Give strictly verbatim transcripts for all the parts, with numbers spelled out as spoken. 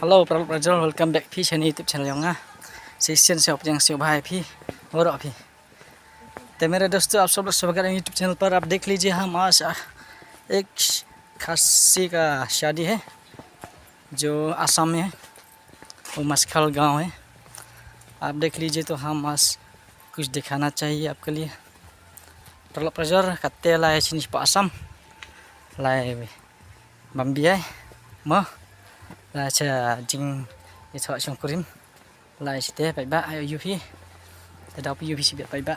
Hello, paralok parajor, welcome back phi sha YouTube channel yong nga. Shisien sngewbha phi, waroh phi. तो मेरे दोस्तों, आप सब लोग स्वागत है YouTube चैनल पर। आप देख लीजिए, हम आज एक खासी का शादी है जो आसाम में है, वो मस्कल गांव है। आप देख लीजिए, तो हम आज कुछ दिखाना चाहिए आपके लिए। Paralok parajor, kata lai sini pa Assam. Lai bam biai mo. Lai cha jing ito shong kurim. Lai site pai ba ayo yuhi. Te dau pi yuhi sibet pai ba.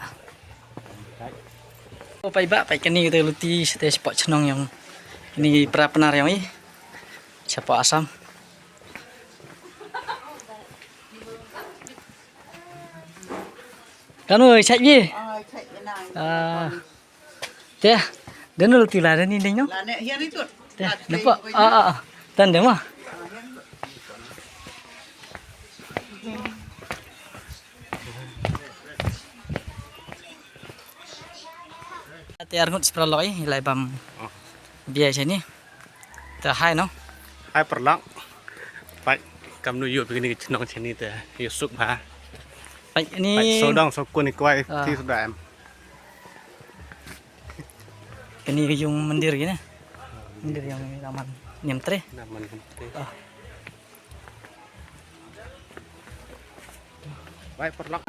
O pai ba pai kani te luti site spot chnong yong. Ini pra pnar yong i. Sapa Assam. Kanu chak ye. Ah, chak ye na. Ah. Te, dan dulu tila dan ni dengno. Lah nek hian itu. Te, nampak? Ah, ah, ah. Tan deh mah. Te arngut sipra loi, lai bam. Oh. Biar sini. Te hai no. Hai paralok. Pai kam nu yu begini chnong sini te yu suk ba. Pai ni. Pai sodong sokun ni kwai. Ah. Ti sudah em. Kani yung mandir gini. Mandir yang laman nyemtre. Laman nyemtre. Ah. Baik, paralok.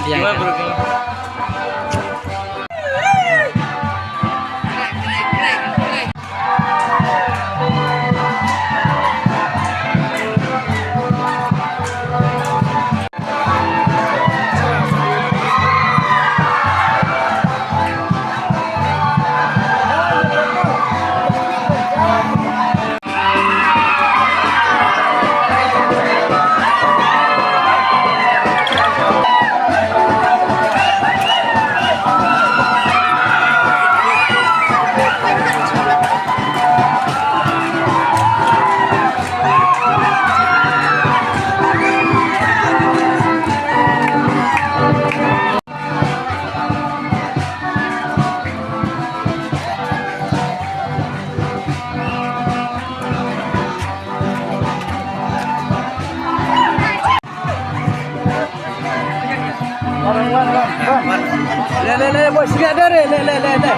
Gimana, bro? Le, le, le, boy, sini ada, le, le, le, le, le.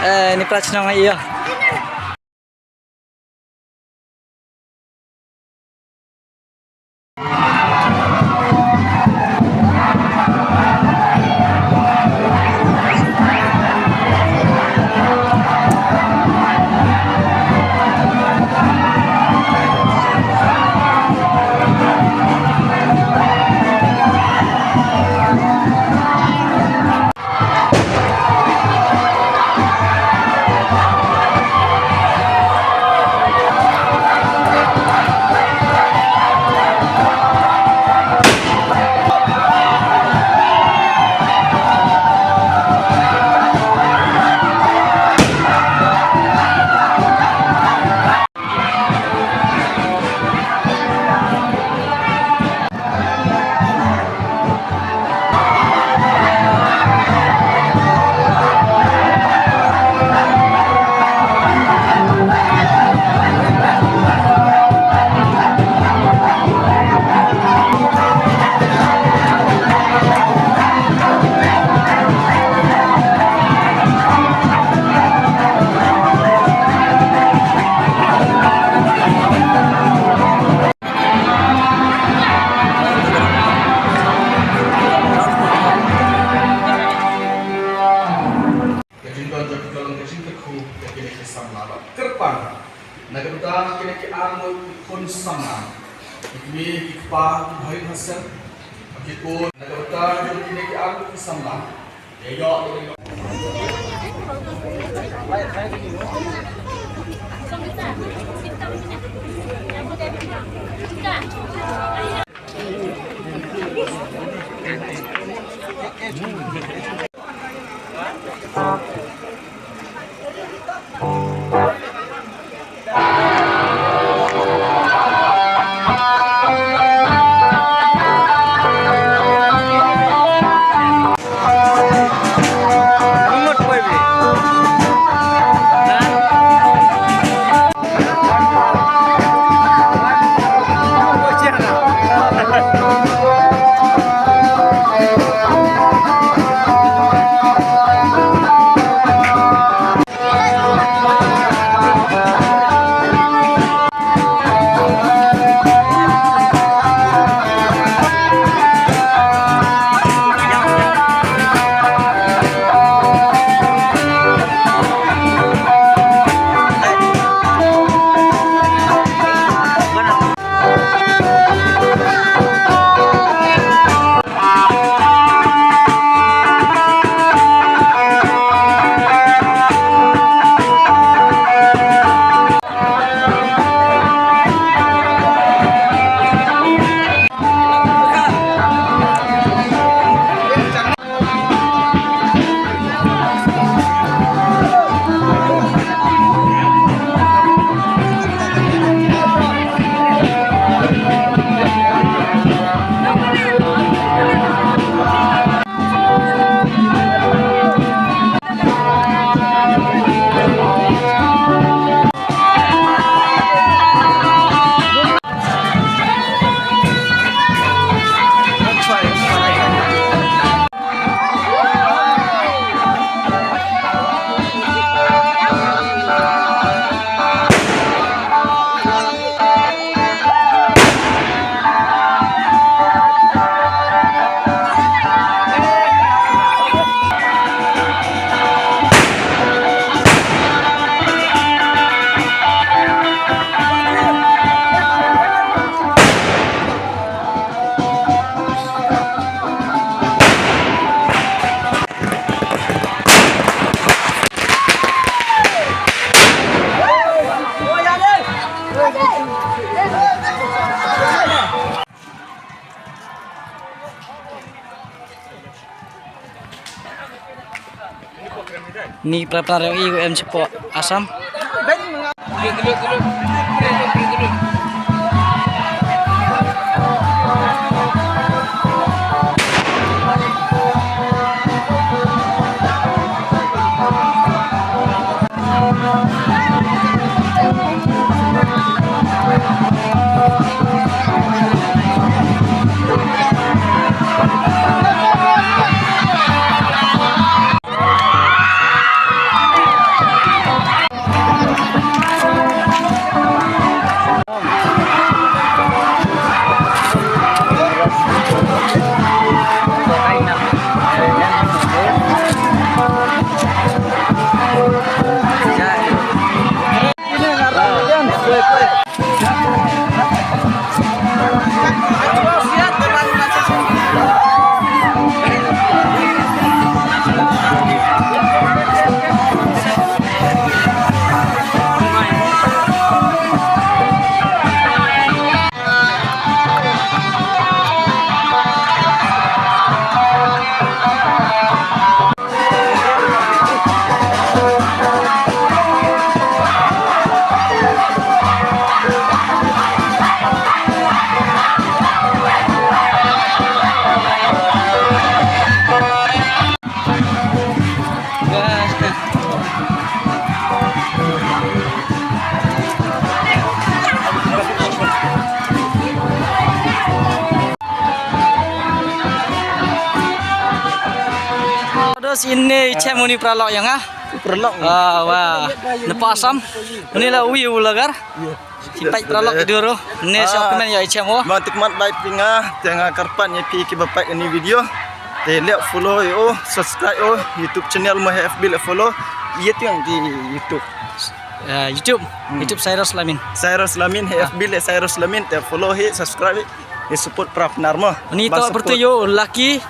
Eh, ini pra chnong iyo. Ka jingdon jong ki ka long ka jingkyrkhu ïa kine ki samla bad kyrpang na ka bynta kine ki arngut ki khun samla, ki kmie ki kpa, ki bhai ki hasem, ki khun, na ka bynta kine ki arngut ki samla. Ïa ïoh Ni pra pra reng i em chapoh Assam. Sien ne i chem uni paralok ïa nga. Paralok. Ah, wa. Na pa Assam. Uni la uwi u lagar. Ki peit paralok ki duro. Ne sa comment ïa i chem o. Ba tikmat bai phi nga, te nga kyrpad ïa phi kiba peit uni video. Te leh follow ïa o, subscribe o, YouTube channel mo he F B leh follow. Ïa tiang di YouTube. Eh, YouTube. Hmm. YouTube Cyrus Lamin. Cyrus Lamin, he F B leh Cyrus Lamin, te follow hi, subscribe hi. Hi support para Pnar mo. Ni to bertu yo Lucky,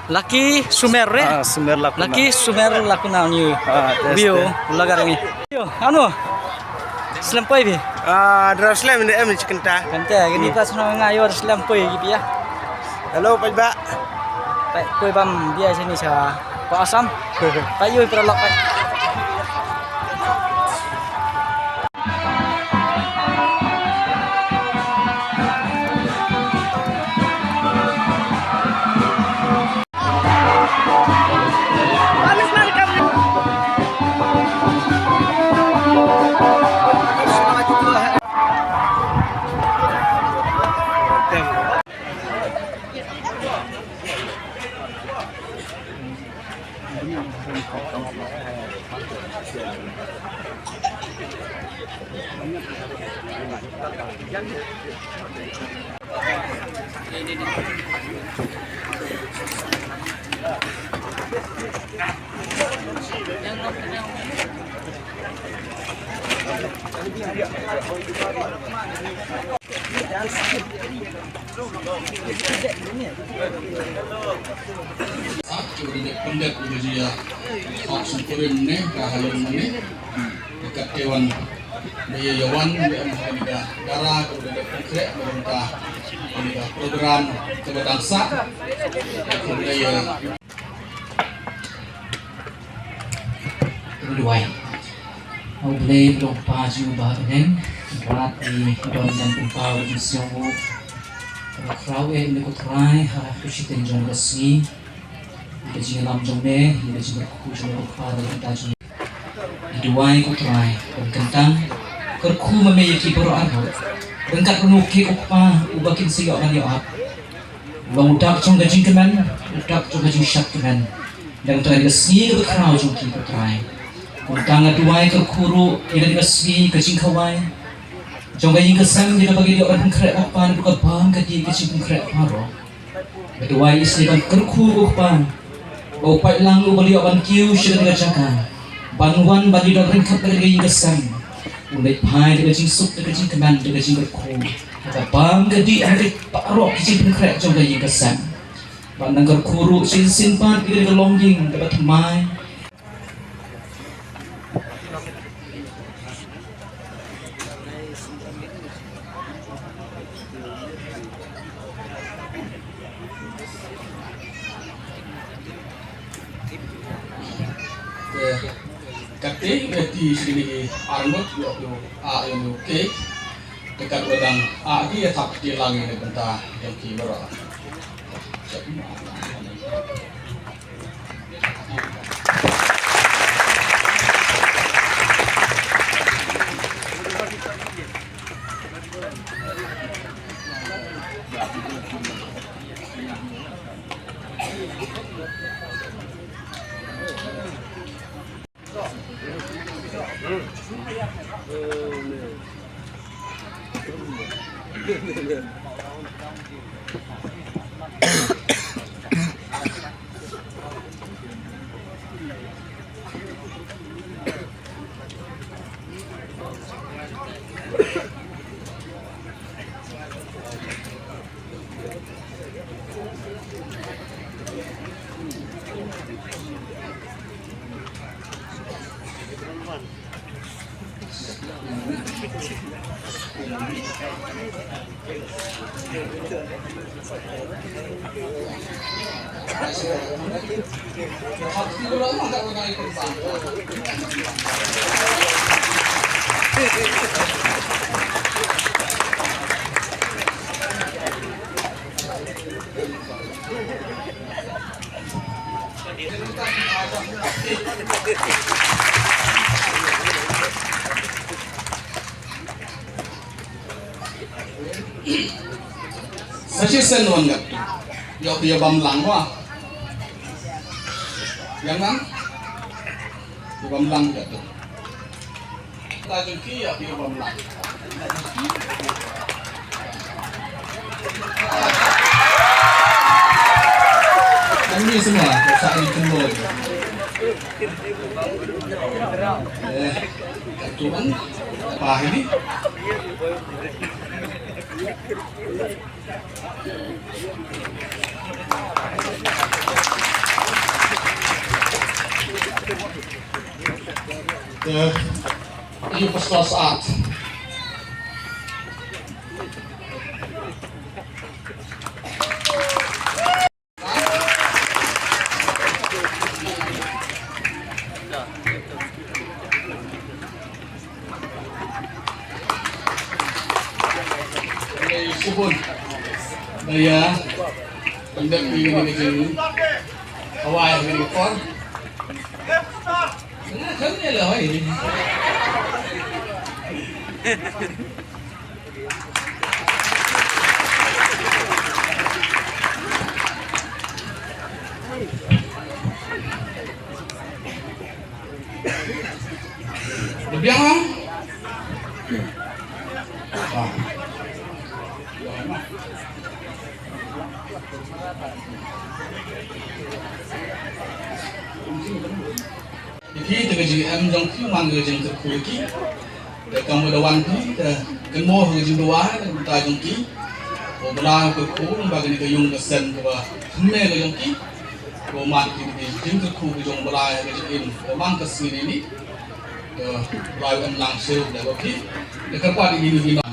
Lucky Sumer re. Ah, Sumer Lakuna. Lucky Sumer Lakuna ni. Ah, te, view te. Lagar ni. Yo, anu. Slem poi bi. Ah, dra slem ni em ni chicken ta. Kan te, ni ta sno nga yo slem poi bi ya. Hello, poi ba. Poi, poi bam bia sini sa. Pa Assam. Poi yo paralok poi. Sap, kiba dep pyndep kiba jia. Hok sngewthuh ne ka halor mane. Dekat te wan ba ïa wan ba em ha ka dara kiba dep pynkhreh ba ka program kiba dang sah. Kumne ïa Duwai. Ïa U Blei Kpa jong U Bah Bneng, Kpa i don jan pynpaw ïa u jingsngew u. Khraw eh ïa me ko Trai ha ka shiteng jong ka sngi. Ïa ka jingïalam jong me, ïa ka jingkyrkhu jong me ko Kpa, da ka bynta jong me. Duwai ko Trai, ban kyntang kyrkhu ma me ïa ki baroh arngut. Ryngkat ruh ki ko Kpa, uba kin sa ïoh ban ïoh ap. Long u dak jong ka jingkmen, u dak jong ka jingshad kmen. Dang trai ka sngi kaba khraw jong ki ko Trai. Kumta nga duwai kyrkhu ruh ïa ka sngi ka jingkhawai jong ka ïing ka sem, ïa kaba ki ïoh ban pynkhreh ko Kpa, naduh ka bam ka dih ka jingpynkhreh baroh. Nga duwai isih ban kyrkhu ko Kpa. Ba u paidlang uba la ïoh ban kiew sha kane ka jaka ban wan ban ïadon ryngkat bad ka ïing ka sem, un leit phai da ka jingsuk, da ka jingkmen, da ka jingkyrkhu ha ka bam ka dih, ha ka baroh ka jingpynkhreh jong ka ïing ka sem. Bad nang kyrkhu ruh shisien pat ïa ka longïing kaba thymmai. Te, kata ka dei shi arngut, ïoh phi, ah, ïoh phi cake. Te kat ba dang, ah, ki ïa thap ki lang ïa ka bynta jong ki baroh. Sa shisien wan gat. Ïoh ïa bam lang wa. Ïa nga, ïa bam lang ka tu. Ta jong ki ïa ki bam lang. Kami semua, tak ada jumpa. Eh, Tuhan, apa ini? Te, ïa pasta saat. Subun. Daya. Pendek ni ni ni. Hawaii ni kor. Nah, kan ni lah, hai. Biang, ah. Ah. Ïa phi te ka jingim jong phi man ka jingkyrkhu ïa ki. Te kam da wan phi te kynmaw ha ka jingduwai na ka bynta jong ki. Ko Blei u kyrkhu ba kane ka ïung ka sem kaba thymmai ka jong ki. Ko man ki ki jingkyrkhu ka jong u Blei ha ka jingim ko man ka sngi ni. Ko Blei u em lang shuh da ko phi. Te kyrpad ïa ki ni ki nong.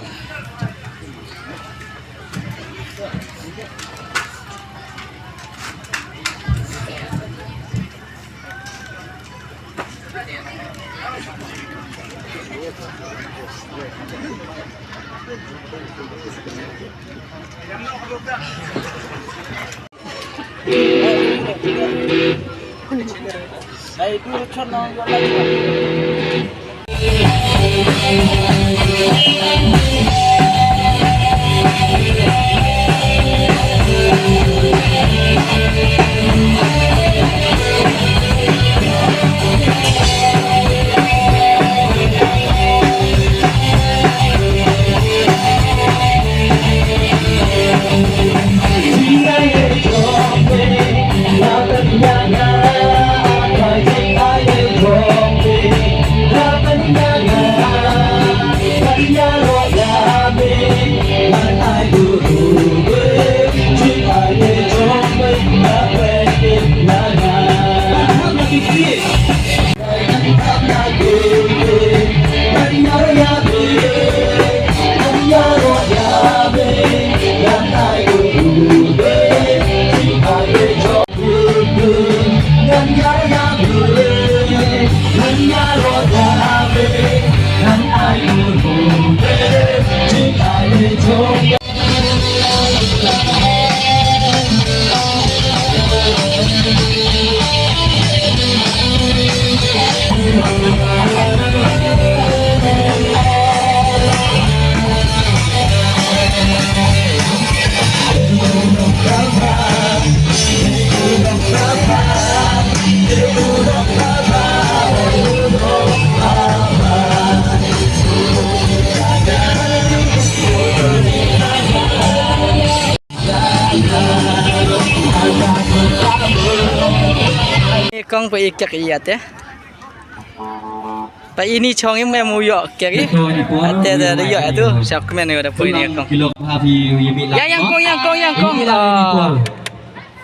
Ni kong pha i kek ïa te. Pha i ni chong im em u ïoh kek i. Te te te ïoh tu. Sa kmen ïoh da poi ni kong. Yang yang kong yang kong yang kong.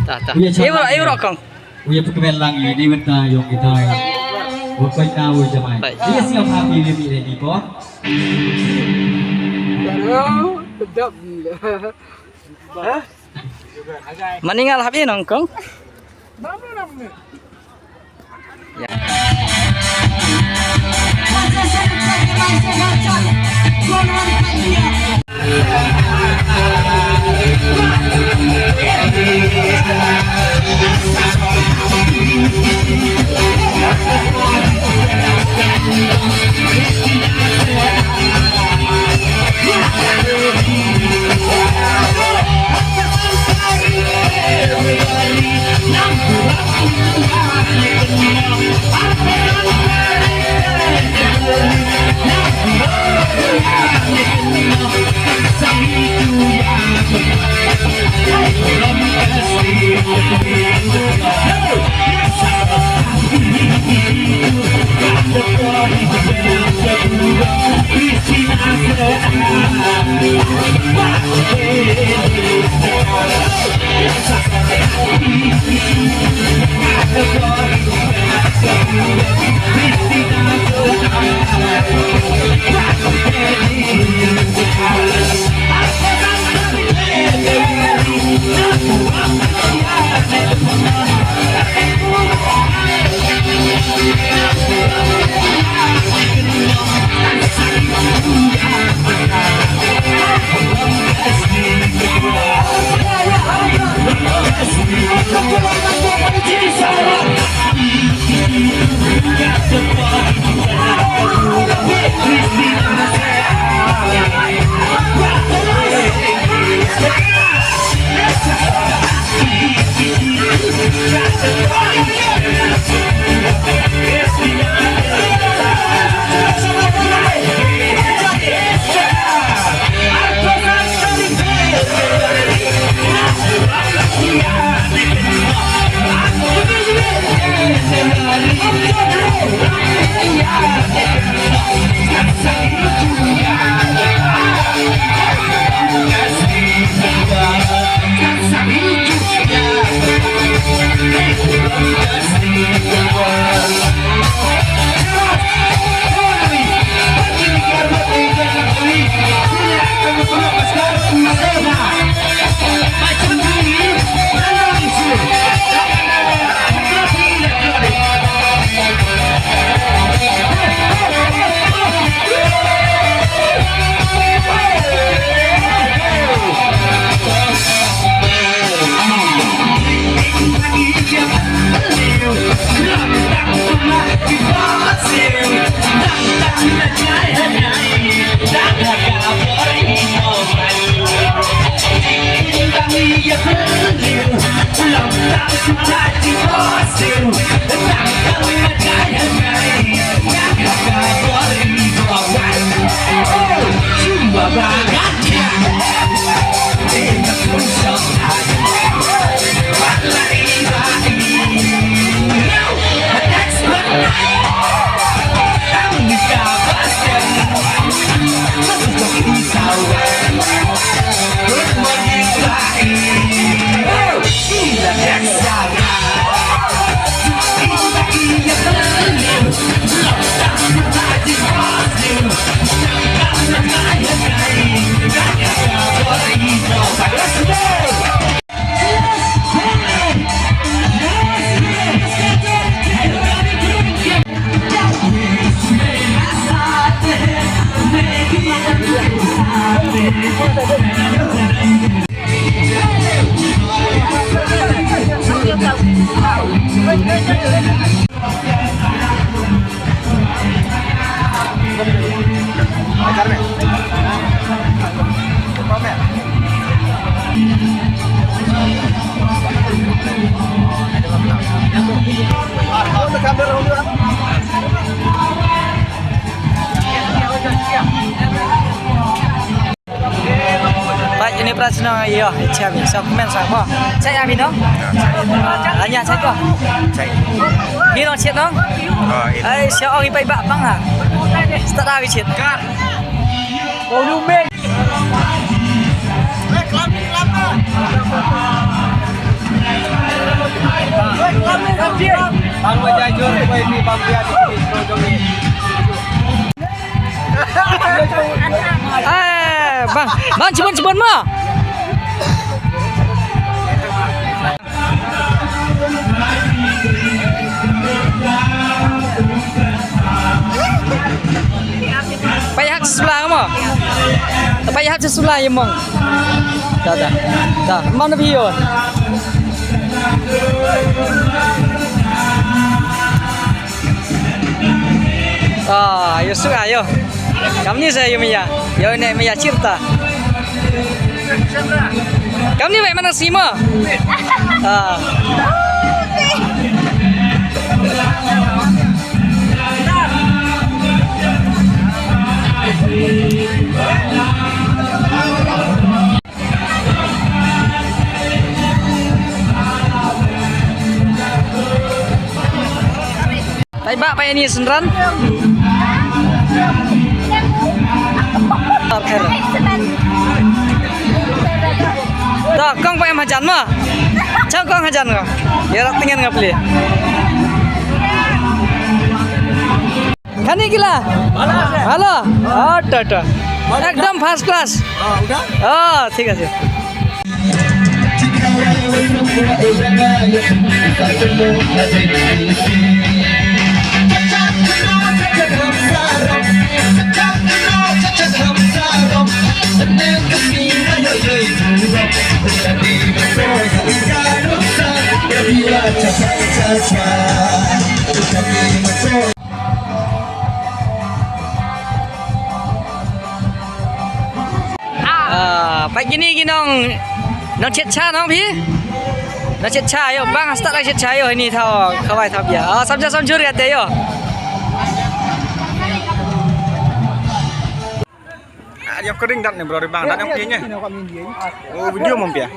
Ta ta. Ïa ro ïa ro kong. Ïa pha kmen lang i ni mynta ïong i tai. Wa koi na wa jamai. Ïa siap happy ïa mi ni ko. Mani nga la hap i nong kong. Ba ini pra sino yo, cham sa men sa ko. Sa ya bino. Anya sa ko. Bino chet no. Ai sa ong ipai ba bang ha. Sta da bi chet. Oh, no, man. Eh, bang, bang, cibun, cibun mo. Payah sebelah mo. Payah sebelah ya mong. Dah, dah. Dah, mana bio? Ah, yo suka yo. Kamni sa yo maya. Yo ne maya cerita. Kamni mai mana sima? Ah. Pai ba pai ni senran. Tarkher. To, kong pa em hajan ma? Chang kong hajan ko. Ïa rak tingen nga pli. Khani kila? Hello. Oh, to, to. Ekdom first class. Oh, thik ache. Ah, peit kine ki nong, nong chet cha nong phi? Nong chet cha ïoh, bang stad nong chet cha ïoh ini thaw, khawai thaw bia. Ah, samja samjur kata ïoh. Ah, ïa ka ring dat ne bro, ri bang dat ne phi ne. Oh, video mom pia.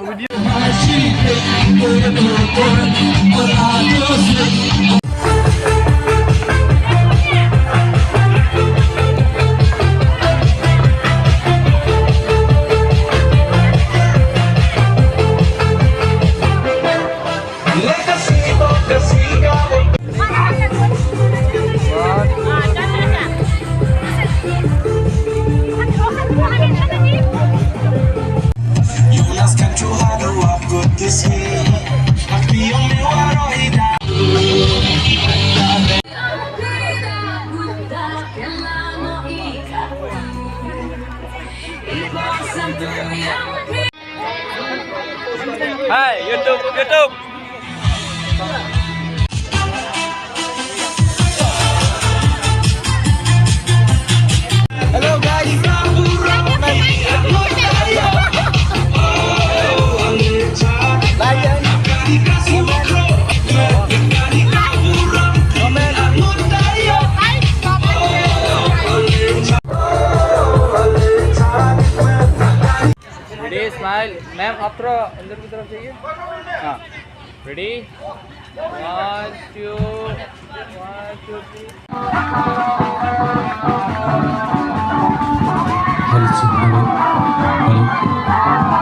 Hai, YouTube, YouTube. Hello guys. Ready, smile. Ma'am, आप थोड़ा अंदर की तरफ जाइए। हाँ। Ready? One, two, one, two, three. Hello, hello, hello.